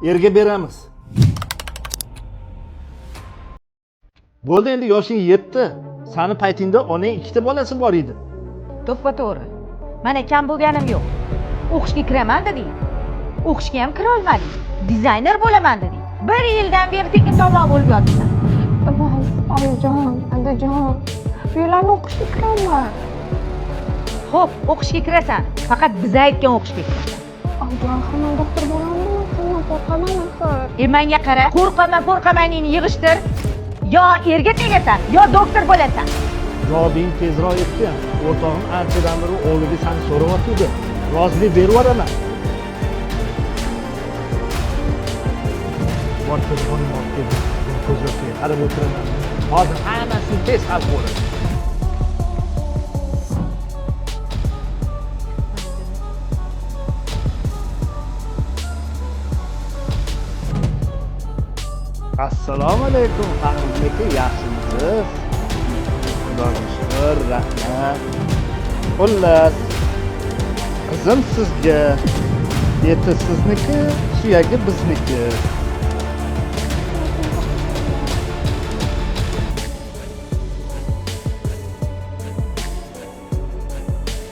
Erga beramiz. Bo'ldi, endi yoshing yetdi. Sani paytingda onang ikkita bolasi bor edi. To'ppa to'g'ri. Mana kam bo'lganim yo'q. O'qishga kiraman deding. O'qishga ham kira olmading. Dizayner bo'laman deding. Bir yildan beri tekin tomoq bo'lib yotibsan. Voy, oyijon, adajon, bu yillarni o'qishga kiraman. Xo'p, o'qishga kirasan. Faqat biz aytgan o'qishga kirasan. Oyijon, axir man doktor bo'lolmayman, man qo'rqaman axir. E menga qara, qo'rqaman, qo'rqamaningni yig'ishtir. Yo erga tegasan, yo doktor bo'lasan. Javobing tezroq aytgin. O'rtog'im anchadan beri o'g'liga sani so'rayotgandi. Rozilik berib yuboraman. Bor, telefonimni olib keldim. Ko'z yoshga qarab o'tiraman. Hozir hammasini tez hal bo'ladi. Assalomu alaykum, Fahriddin aka, yaxshimisiz? Xudoga shukur, rahmat. Xullas, qizim sizga, eti sizniki, suyagi bizniki.